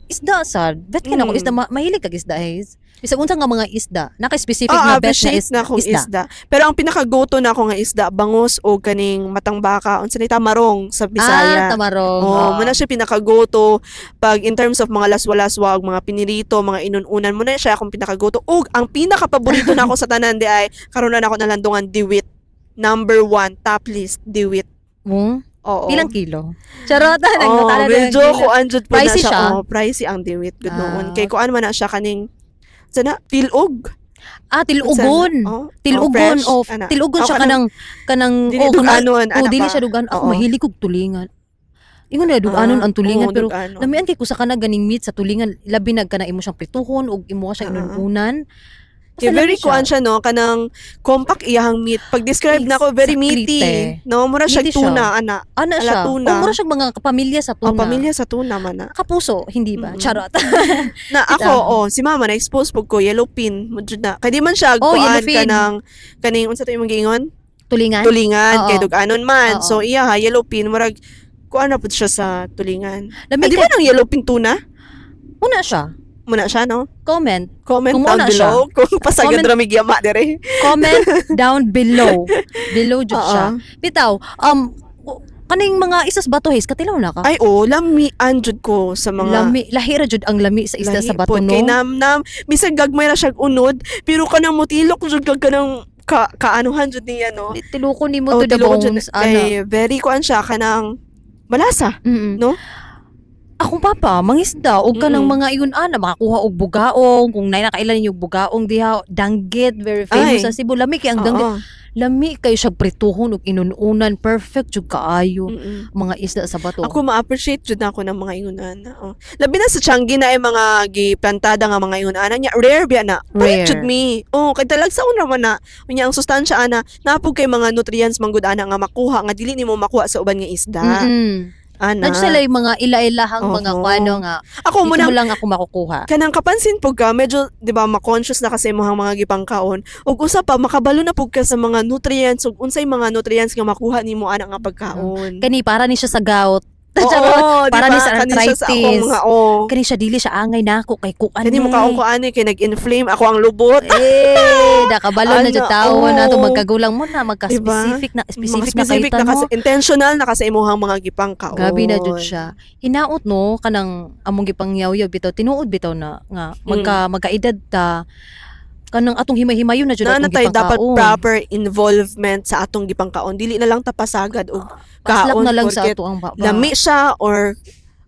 Isda sad. Bet ka na ko isda, mahilig kag isda, Haze. Bisag unsa nga mga isda, naka-specific Ah, nga bet na appreciate na akong isda. isda. Pero ang pinaka go-to na ako nga isda, bangus o kaning matang baka, unsa ni tamarong sa Bisaya. Ah, tamarong. Oh, muna siya pinaka go-to pag in terms of mga laswa-laswa ug mga pinirito, mga inununan mo na siya akong pinaka go-to. Ug ang pinaka paborito na ako sa tanan di ay karon na ako nalandungan, diwit. Number one, top list, diwit. Mo? Oo. Ilang kilo? Charot, Oh, nagtatala na ng medyo kilo. kuan jud po na Pricey siya. siya? Oh, pricey ang diwit gud noon. Ah. Kay kuan man na siya kaning sana tilog. Ah, tilugon. Oh, Tilugon, fresh, oh, ana. tilugon Oh, siya kanang kanang dili oh, duganon, oh, ana dili ba? siya dugan. Ako Oo. mahilig kog tulingan. Ingon na duganon Ah, ang tulingan oo, pero duganon. lamian kay kusa kana ganing meat sa tulingan, labi na kana imo siyang prituhon ug imo siyang inununan. Basta Kay very lami siya. kuan siya, no, kanang compact iyahang meat. Pag describe na ako, very Exactly, meaty. te. No, mura siya Meaty siya. tuna ana. Ana Ala siya. tuna. O mura siya mga kapamilya sa Oh, tuna. pamilya sa tuna man na. Kapuso, hindi ba? Charot. Na ako, oh, si mama na expose pug ko yellow pin mo jud na. Kay di man siya Oh, kuan yellow pin. kanang kaning unsa to imong giingon? Tulingan? Tulingan Oo. kay duganon man. Oo. So iya ha, yellow pin murag kuan na pud siya sa tulingan. Lami Ah, di ba kay nang yellow pin tuna? Una siya. Muna siya, no? Comment. Comment Kung down muna siya. below kung pasagad Comment. ra mig yama dire. Comment down below. Below jud Oo. siya. Bitaw, kaning mga isas bato, Haze, katilaw na ka? Ay, oh, lami jud ko sa mga Lami, lahira jud ang lami sa isda Lahi sa bato, pod. no? Kay nam nam bisag gagmay ra siya unod, pero kanang mutilok jud kag kanang ka kaanuhan jud niya, no? Tiluko nimo Oh, to the tilukon jud bones, ana. kay very kuan siya kanang malasa, no? Akong papa, mangisda og kanang mga ingon ana, makakuha og bugaong, kung nay nakailan ninyo bugaong diha, danggit, very famous Ay. sa Cebu. Lami kay ang danggit. Lami kay siya prituhon og inununan, perfect jud kaayo. Mga isda sa bato. Ako ma-appreciate jud na ako ng mga ingon-ana. Oh. Labi na sa Changi na ay mga giplantada nga mga ingon-ana nya, rare biya na. Palit Rare. jud mi. Oh, kay talagsaon ra man na. Unya ang sustansya ana, napug kay mga nutrients manggud ana nga makuha nga dili nimo makuha sa uban nga isda. Ana. Nandiyan sila yung mga ila-ilahang mga kwano nga Ako dito mo mo lang ako makukuha. Kanang kapansin pug ka, medyo, 'di ba, ma-conscious na kasi imong mga gipangkaon. Ug usa pa, makabalo na pug ka sa mga nutrients ug unsay mga nutrients nga makuha nimo ana nga pagkaon. Kani para ni siya sa gout. Oo, di Para ba? ni sa Kani siya sa akong arthritis. mga oh. Kani siya dili siya angay nako kay kuan. Kani mo kaon ko ani kay nag-inflame ako ang lubot. Eh, nakabalo na Ano, jud tawo na to, oo. magkagulang mo na, magka-specific na, specific, Mga na specific kay na kasi no. intentional na kasi imuhang mga gipangkaon. Gabi na jud siya. Hinaot no kanang among gipangyaw-yaw bitaw, tinuod bitaw na nga magkaedad ta, kanang atong himay-himayon na jud Na atong na tayo dapat gipangkaon. proper involvement sa atong gipangkaon. Dili na lang tapasagad og Paslak kaon na lang sa porket ato ang baba. lami siya or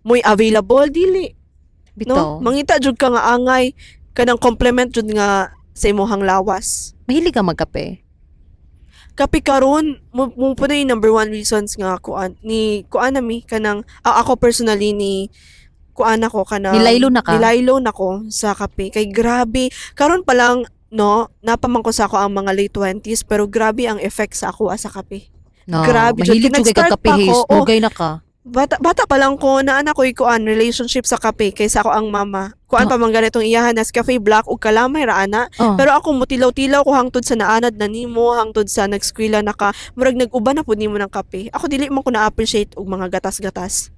mo'y available, dili. Bitaw. No? Mangita jud ka nga angay kanang complement jud nga sa imuhang lawas. Mahilig ka magkape. Kape karon mo po na yung number one reasons nga kuan ni kuan nami kanang ako personally ni kuan ako kanang Nilaylo na ka? Nilaylo na ko sa kape kay grabe karon pa lang, no, napaman ko sa ako ang mga late 20s, pero grabe ang effect sa ako sa kape. No, Grabe jud. mahilig jud kay Nag-start kag kape pa ako, Haze. oh. Dugay na ka. Bata, bata pa lang ko na anak ko kuan relationship sa kape kaysa ako ang mama. Kuan pa man ganitong iyahan nas cafe black ug kalamay ra ana. Pero ako mutilaw-tilaw ko hangtod sa naanad na nimo, hangtod sa nagskwela na ka, murag nag-uban na pud nimo ng kape. Ako dili man ko na-appreciate og mga gatas-gatas.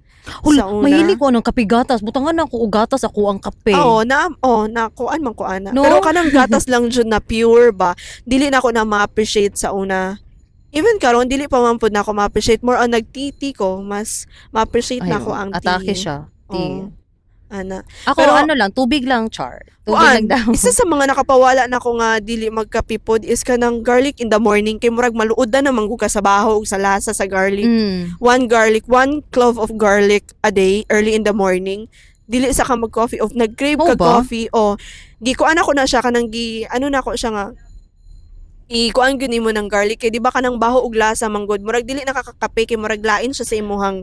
Hul, sa una. mahilig ko anong kape gatas. Butangan ako og gatas ako ang kape. Oo, na oh, na kuan man ko ana. No? Pero kanang gatas lang jud na pure ba, dili na ako na ma-appreciate sa una. Even karon dili pa man pud na ako ma-appreciate, more on nag-tea ko, mas ma-appreciate na Ay, ako ang tea. atake siya. Tea. Oo. Ana. Ako Pero- ano lang, tubig lang, char. Tubig Kuan, lang daw. isa sa mga nakapawala na ko nga dili magkape pod is kanang garlic in the morning kay murag maluod na naman ka sa baho ug sa lasa sa garlic. One garlic, one clove of garlic a day early in the morning. Dili sa ka mag-coffee of nag-crave Oo ka ba? coffee o gi kuan ako na siya kanang gi ano na ako siya nga i kuan gyud nimo ng garlic kay di ba kanang baho ug lasa manggod, murag dili nakakakape kay murag lain siya sa imuhang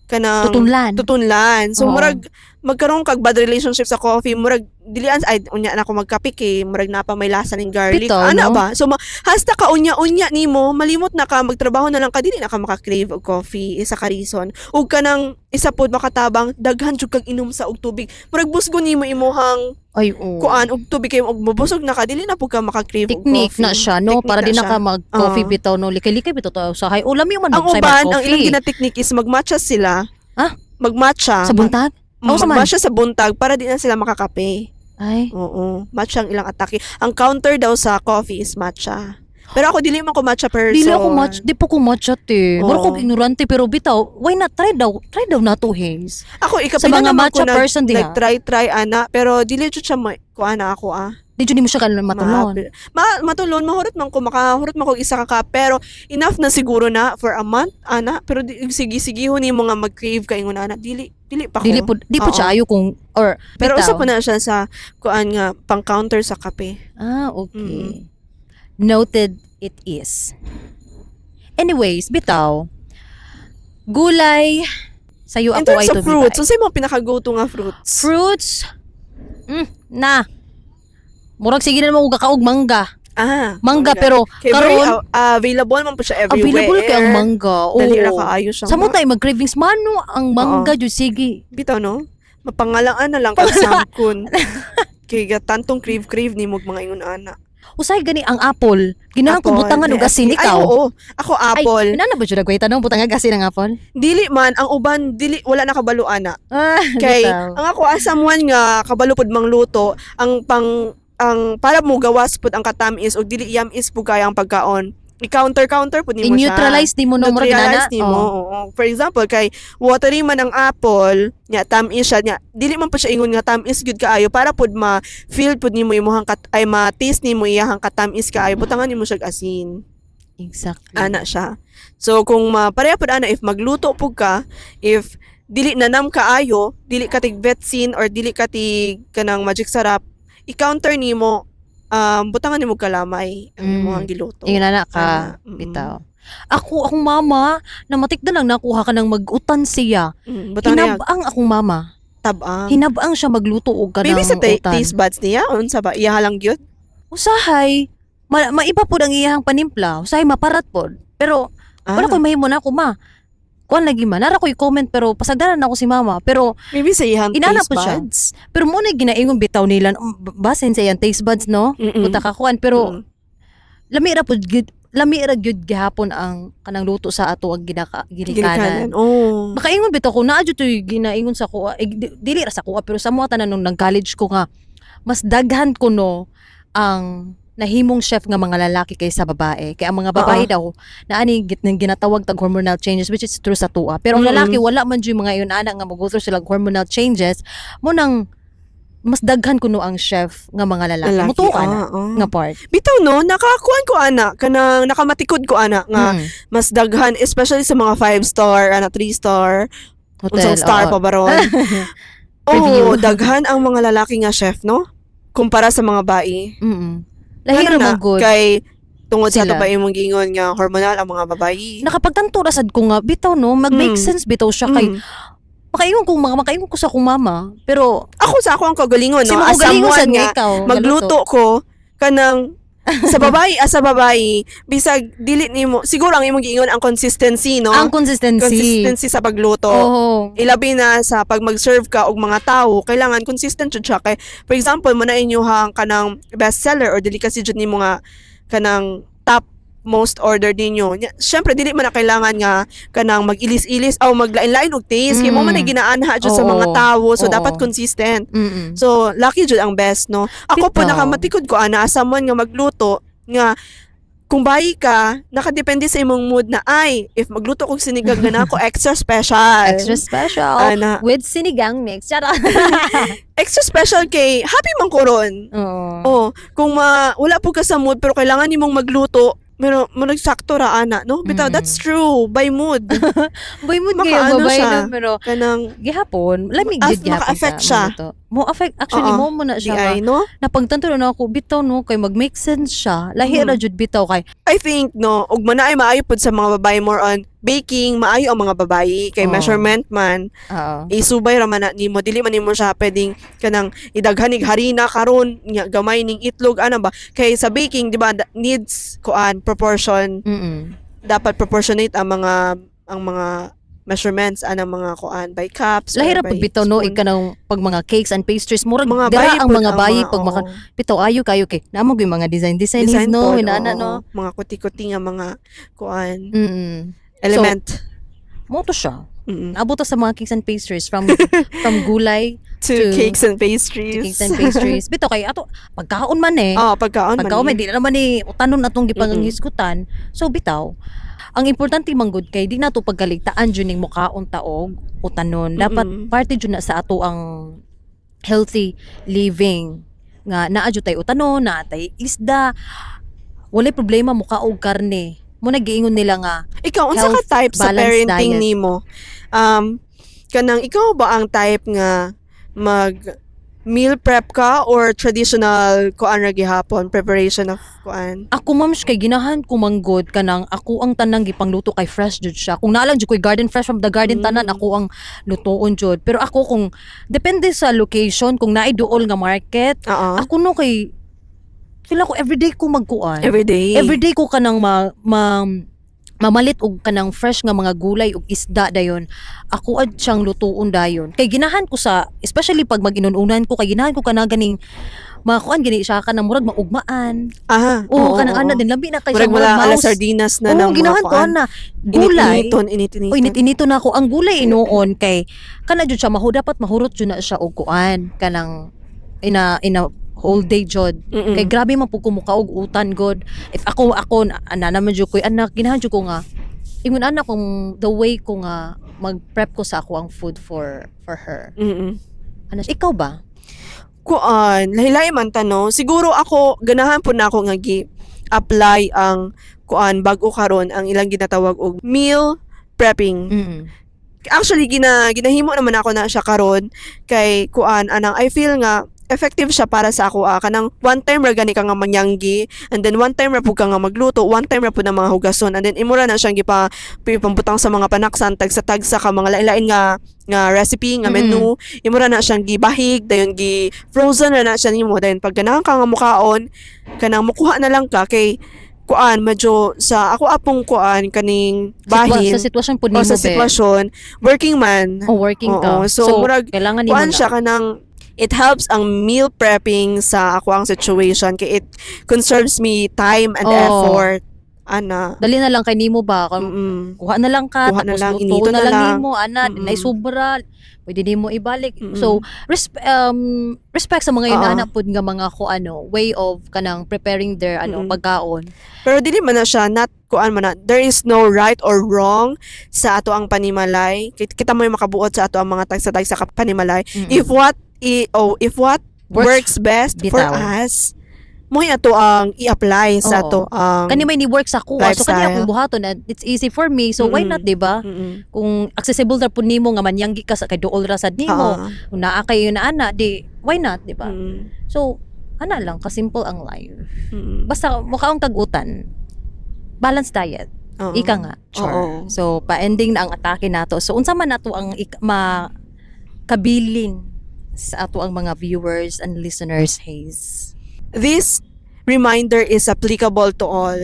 kanang Tutunlan. Tutunlan. So murag magkaroon kag bad relationship sa coffee, murag dili ay unya na ako magkape kay murag napa may lasa ning garlic. Bitaw, Ana no? ba? So hasta ka unya-unya nimo, malimot na ka, magtrabaho na lang ka, dili na ka maka-crave og coffee, isa ka reason. Ug kanang isa pod makatabang, daghan jud kag inom sa og tubig. Murag busgo nimo imuhang Ay, oo. kuan og tubig kay og mobusog na ka, dili na pud ka maka-crave og Technique coffee. na siya, no? Technique Para na di na siya. ka mag-coffee Oo. bitaw, no? Likay-likay bitaw to sa hay. O, lami man Ang mag uban, ang ilang coffee. gina-technique is mag-matcha sila. Ah? Mag-matcha. Sa buntag? Oo, sa man. Mag-matcha sa buntag para di na sila makakape. Ay. Oo, matcha ang ilang atake. Ang counter daw sa coffee is matcha. Pero ako dili man ko matcha person. Dili ako match, di po ko matcha te. Mura Oo. ko ignorante pero bitaw, why not try daw? Try daw nato, Haze. Ako Sa ikapila mga naman ko matcha person diha. nag-try try ana, pero dili jud siya kuan na ako ah. Di jud nimo siya kanon matulon. Matulon, mahurot man ko, makahurot man ko isa ka cup, pero enough na siguro na for a month ana, pero di, sige sige nimo nga mag-crave ka ingon ana, dili dili pa ko. Dili po di po Oo. siya ayo kung or Pero bitaw. usa po na siya sa kuan nga pang counter sa kape. Ah, okay. Noted it is. Anyways, bitaw. Gulay, sa'yo In ako terms ay of tumibay. fruits, unsay mo pinaka go-to nga fruits? Fruits? Na. Murag sige na naman og kakaog mangga. Ah, Mangga pero kay very karon available man po siya everywhere. Available kay ang mangga. Oo. Dali ra kaayo siya. Sa mo tayo mag-cravings mano ang mangga jud sige. Bitaw no? Mapangalaan na lang kag samkon. Kay tantong crave crave nimo og mga ingon ana. Usay gani ang apple. Ginahan ko Apple, butangan og may asin Ay, ikaw. oo. Ako apple. Ay, inana ba jud agway tanong butangan og asin ang apple? Dili man ang uban dili wala nakabalo ana. Ah, Kay bitaw. ang ako as someone nga kabalo pud mangluto, ang pang ang para mo gawas pud ang katam-is og dili yam-is pud kaya ang pagkaon. I-counter counter pud nimo siya. I-neutralize nimo no murag Neutralize nana. nimo. Oh. Oo. For example, kay watery man ang apple, nya tam-is siya, nya dili man pud siya ingon nga tam-is gyud kaayo para pud ma-feel pud nimo imuhang kat ay ma-taste nimo iyahang katam-is kaayo, butangan nimo siya og asin. Exactly. Ana siya. So kung mapareha pud ana if magluto pud ka, if dili na nam kaayo, dili ka tig Vetsin or dili ka tig kanang Magic Sarap, i-counter nimo, butangan nimo kalamay ang imong giluto. Ingon na ka, Ana, bitaw. Ako, akong mama, namatik na lang nakuha ka ng mag-utan siya. Butang niya Hinab-ang akong mama. Tabang. Hinab-ang siya magluto og kanang Maybe sa utan. Taste buds niya unsa ba? Iya lang gyud. Usahay, maiba pod ang iyahang panimpla. Usahay maparat pod. Pero wala ko'y mahimo na ako, ma. Kuan lagi ma. Nara ko'y comment pero pasagdaran ako si mama. Pero Maybe sa iyang Inana taste po siya. buds. Pero mo na ginaingon bitaw nila, basin sa iyang taste buds, no? Puta ka kuan pero lami ra pud gyud, lami ra gyud gihapon ang kanang luto sa ato ang ginikanan. Ginikanan. Oh. Makaingon bitaw ko naa jud to'y ginaingon sa kuha, eh, dili ra sa kuha pero sa mga tanan nung nag-college ko nga mas daghan ko no ang nahimong chef nga mga lalaki kaysa babae. Kaya ang mga babae daw naani nang ginatawag tag hormonal changes, which is true sa tuwa. Pero ang lalaki wala man jud mga iyon ana nga mo-go through sila hormonal changes mo nang mas daghan kuno ang chef nga mga lalaki. Lalaki. Mutuo ka na nga part. Bitaw no, nakakuan ko ana, kanang nakamatikod ko ana nga mas daghan, especially sa mga 5 star, ana 3 star, Hotel, unsang star pa ba ron? Review. Oh, daghan ang mga lalaki nga chef, no? Kumpara sa mga bae. Lahi Ano ra na, man gud. kay tungod sa Sila. ato ba imong giingon nga hormonal ang mga babae. Nakapagtanto ra sad ko nga bitaw no, mag-make sense bitaw siya kay makaingon ko sa akong mama pero Ako sa ako ang kagalingon, si no? mo As galingon someone sad nga nga ikaw magluto ko kanang sa babae, as sa babae, bisag dili nimo siguro ang imong giingon ang consistency, no? Ang consistency. Consistency sa pagluto. Ilabi na sa pag mag-serve ka og mga tawo, kailangan consistent jud siya kay for example mo na inyohang kanang best seller or delicacy jud nimo nga kanang top most order ninyo. Syempre dili man na kailangan nga kanang mag-ilis-ilis o maglain-lain og taste kay mo man ay ginaanha jud sa mga tawo, so dapat consistent. So lucky jud ang best, no? Ako po Bitaw. nakamatikod ko ana as someone nga magluto nga kung bayi ka, nakadepende sa imong mood na ay, if magluto kog sinigang na ako, extra special. Extra special. Ana, with sinigang mix. Charot. Extra special kay happy man ko ron. Oh, kung wala po ka sa mood pero kailangan nimong magluto, pero murag sakto ra ana, no? Bitaw, that's true by mood. Boy mood kayo Makaano babae siya. no, pero Kanang gihapon, lami gyud gihapon maka-affect sa siya. magluto. Mo affect actually mo mo na di siya nga. ay, no? Napagtanto na ako bitaw no kay mag-make sense siya. Lahi ra jud bitaw kay I think, no, ug man ay maayo pud sa mga babae more on baking, maayo ang mga babae kay measurement man, isubay ra man na nimo, dili man nimo siya pwedeng kanang idaghan nig harina karon nya gamay ning itlog ana ba, kay sa baking, di ba, needs kuan proportion, dapat proportionate ang mga measurements anang mga kuan by cups or Lahi ra by pud bitaw no spoon. ikanang pag mga cakes and pastries murag Mga dira bayi ang pud mga bayi pag oo. maka bitaw ayo kayo kay namo gyud mga design design, Design no pod, inana oo. no. Mga kuti-kuti nga mga kuan element. Mo to siya. Naabot ta sa mga cakes and pastries from gulay to cakes and pastries. To cakes and pastries. Bitaw kay ato pagkaon man eh. Oh, pagkaon man. Pagkaon man Eh. di na naman ni utanon atong gipanghisgutan. So bitaw ang importante man gud kay di nato pagkaligtaan jud ning mukaon ta og utanon. Dapat parte jud na sa ato ang healthy living nga naa jud tay utanon, naa tay isda. Walay problema muka og karne. Mo nagiingon nila nga Ikaw, unsa ka health, type sa balanced parenting diet. nimo? Kanang ikaw ba ang type nga mag meal prep ka or traditional kuan ra gihapon preparation of kuan? Ako, ma'am, kay ginahan ko manggod kanang ako ang tanang gipangluto kay fresh jud siya. Kung naa lang jud ko'y garden, fresh from the garden tanan ako ang lutuon jud. Pero ako kung depende sa location, kung naay duol nga market, ako no kay feel ako everyday ko magkuan. Everyday. Everyday ko kanang ma mamalit og kanang fresh nga mga gulay ug isda dayon. Ako ad siyang lutuon dayon. Kay ginahan ko sa especially pag mag-inununan ko kay ginahan ko kana ganing makuan gani siya kanang murag maugmaan. Oo, kanang ana din labi na kay Murag siya wala murag ala mouse. sardinas na Oo, ng mga ginahan ko kuan. ana. Gulay. Init-initon, init-initon. O init-inito na ako ang gulay inuon kay kana jud siya mahu dapat mahurot jud na siya og kuan kanang ina whole day jud. Kay grabe man pud ko mukaog utan god. If ako ako ana naman jud ko'y anak, ginahan jud ko nga ingon ana kung the way ko nga mag-prep ko sa ako ang food for her. Ano siya? Ikaw ba? Kuan, lahi-lahi man ta, no? Siguro ako ganahan po na ako nga gi apply ang kuan bag-o karon ang ilang ginatawag og meal prepping. Actually, ginahimo naman ako na siya karon kay kuan anang I feel nga effective siya para sa ako, kanang one time ra gani ka nga manyanggi and then one time ra pud ka nga magluto, one time ra pud ang mga hugason, and then imo ra na siyang gipa pambutang sa mga panaksan, tagsa-tagsa ka mga lain-lain nga recipe nga menu, imo ra na siyang gibahig, dayon gi frozen ra na siya nimo, dayon pag ganahan ka nga mukaon, kanang mukuha na lang ka kay kuan medyo sa ako apong kuan kaning bahin Sa sitwasyon pud o nimo sa be. sitwasyon, working man. O working ka. Oo, so, murag, kailangan nimo kuan na. Siya kanang it helps ang meal prepping sa ako ang situation kay it conserves me time and effort ana. Dali na lang kay nimo ba? Kung kuha na lang ka, Kuha na tapos lang, luto inito na na lang lang. nimo, ana, nay sobra, pwede nimo ibalik. So, respect sa mga inana pud nga mga ko ano, way of kanang preparing their ano pagkaon. Pero dili man na siya not kuan man na there is no right or wrong sa ato ang panimalay. Kita mo yung makabuot sa ato ang mga tagsa-tagsa ka panimalay. If what Works, works best for bitaw. us, mo ato ang i-apply sa Oo. ato ang Kani may ni work sa ako, so kani lifestyle. akong buhaton and it's easy for me. So why not, 'di ba? Kung accessible ra pud nimo nga manyanggi ka sa kay duol ra sad nimo, kung naa kay yun ana, di why not, 'di ba? So ana lang kasimple ang life. Basta mukaon kag utan. Balanced diet. Ika nga. Char. So pa-ending na ang atake nato. So unsa man nato ang ma kabilin sa ato ang mga viewers and listeners, Haze? This reminder is applicable to all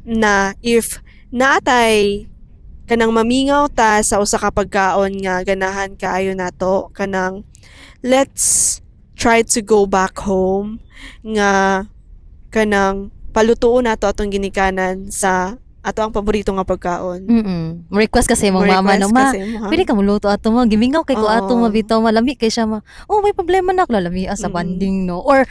na if naatay kanang mamingaw ta sa usa ka pagkaon nga ganahan kaayo nato, kanang let's try to go back home nga kanang palutuon nato atong ginikanan sa ato ang paborito nga pagkaon. Request kasi mong mama no, Mo-request ma. kasi mo, ha? Pwede ka muluto ato ma. Gimingaw kay ko ato ma bitaw, malami kay siya ma. Oh, may problema na ako lalami sa banding no. Or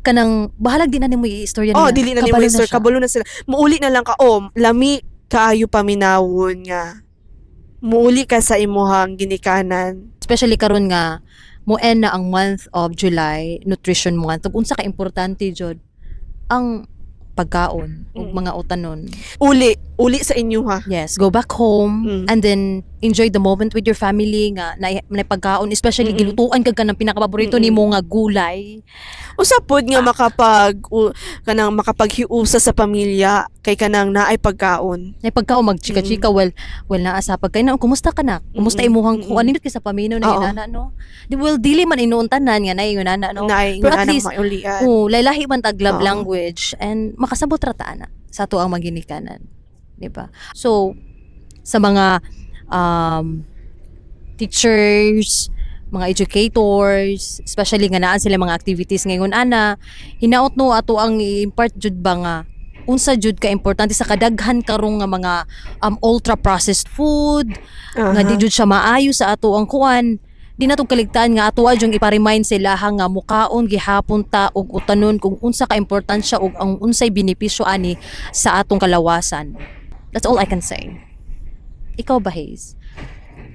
kanang bahalag di na nimo i-istorya Oh, niya. dili na nimo Kabalo i-istorya, siya. Kabalo na sila. Muuli na lang ka, oh, lami kaayo paminawon nga. Muuli ka sa imuhang ginikanan. Especially karon nga mo end na ang month of July, Nutrition Month. Ug unsa ka importante jud ang pagkaon ug mga utanon. Uli, uli sa inyo ha. Yes, go back home and then enjoy the moment with your family nga na pagkaon, especially gilutuan kag kanang pinakapaborito nimo nga gulay. Usa pod nga kanang makapaghiusa sa pamilya kay kanang naay pagkaon. Na pagkaon magchika-chika, well naa sa pagkain, kumusta ka na? Kumusta imuhang kuan nindot kay sa paminaw na inana no? Di well dili man inuon tanan nga naay inana no. Naay Pero at nga least, maulian. oh, laylahi man tag love language and makasabot ra ta ana sa ato ang maginikanan, di ba? So sa mga teachers, mga educators, especially nga naa sila mga activities ngayon ana, hinaot no ato ang i-impart jud ba nga unsa jud ka importante sa kadaghan karong nga mga ultra processed food nga di jud siya maayo sa ato ang kuan, di nato kaligtaan nga ato yung ipa-remind sila ha nga mukaon gihapon ta og utanon kung unsa ka importansya og ang unsay benepisyo ani sa atong kalawasan. That's all I can say. Ikaw ba, Haze?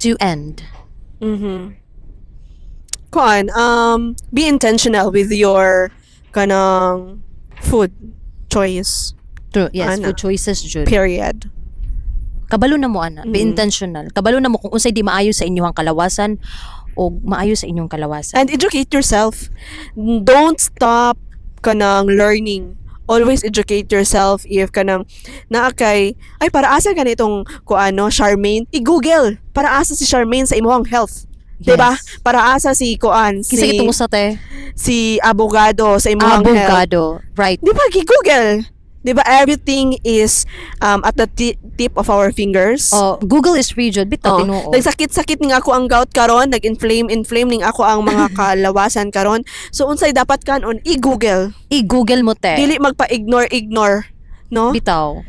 To end. Kuan, be intentional with your kanang food choice. True, yes. Ana. Food choices jud. Period. Kabalo na mo ana, be intentional. Kabalo na mo kung unsay di maayo sa inyong kalawasan o maayo sa inyong kalawasan. And educate yourself. Don't stop kanang learning. Always educate yourself. If kanang naa kay ay para asa ganitong kuano Charmaine, i-Google para asa si Charmaine sa imong health. Diba? Yes. Para asa si kuan Kinsa si gitong usa te? Si abogado sa imong health. Abogado. Right. Di ba gi-Google? Di ba everything is at the tip of our fingers? Oh, Google is free jud bitaw Oh, tinuod. nagsakit-sakit ning ako ang gout karon, nag-inflame inflame ning ako ang mga kalawasan karon. So unsay dapat kanon? I-Google. I-Google mo te. Dili magpa-ignore ignore, no? Bitaw.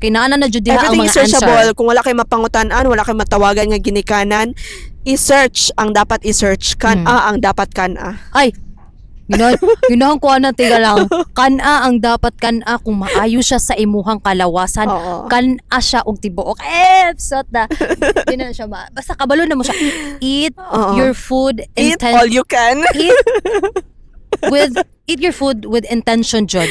Kay naa na jud diha ang Everything mga is searchable. answer. Kung wala kay mapangutan-an, wala kay matawagan nga ginikanan, i-search ang dapat i-search. Kan a ang dapat kan a. Ay, ginahan ko ana, tiga lang. Kan-a ang dapat kan-a kung maayo siya sa imuhang kalawasan. Kan-a siya og tibuok. Eh, sot na. Di na siya ma. Basta kabalo na mo siya. Eat your food Eat all you can. Eat your food with intention jud.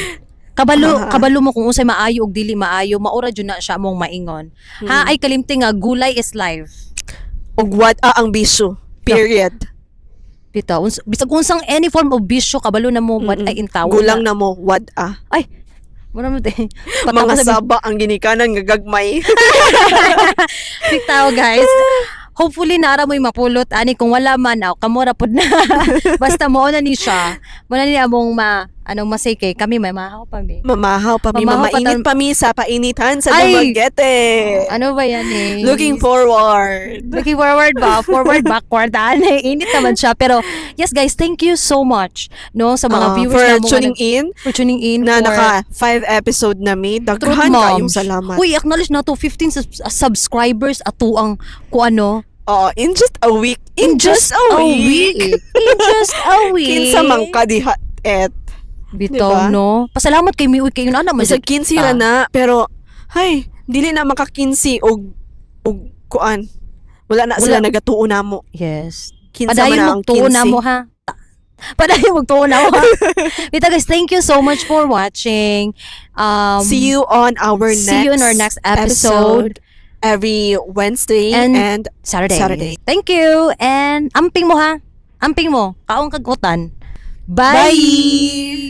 Kabalo kabalo mo kung unsay maayo ug dili maayo, maura jud na siya mong maingon. Ha ay kalimti nga gulay is life. Ug wad-a ang bisyo. Period. Bitaw, bisag unsang any form of bisyo, kabalo na mo wad ay intawo. Gulang na mo, wad-a. Ay, mura mo te. Mga saba ang ginikanan nga gagmay. Bitaw, guys. Hopefully naara mo'y mapulot ani. Kung wala man aw kamura pud na. Basta mo na ni siya. Mo na ni among ma anong masay kay kami may mahaw pa mi. Mamahaw pa mi, Mamahaw pa mamainit pa mi sa painitan sa Ay! Dumaguete. Ano ba yan eh? Looking forward. Looking forward ba? Forward, backward. Ano, init naman siya. Pero, yes guys, thank you so much, no, sa mga viewers for na mga tuning in for tuning in. Na for naka 5 episode na mi. Truth Daghan kayong Moms. salamat. Uy, acknowledge na to 15 subscribers ato ang kuano. Oo, in just a week. In just a week. In just a week. Kinsa man ka diha et. Bitaw, Diba? no? Pasalamat kay mi uy kayo na naman. Bisag 15 ra na, pero hay, dili na maka 15 og kuan. Wala na sila Wala. nagatuo namo. Yes. Kinsa man Padayon na ang magtuo na 15. mo ha. Padayon magtuo na mo ha. Bitaw guys, thank you so much for watching. See you on our next See you in our next episode. Every Wednesday And and Saturday. Saturday. Thank you and amping mo ha. Amping mo. Kaong kagutan. Bye. Bye.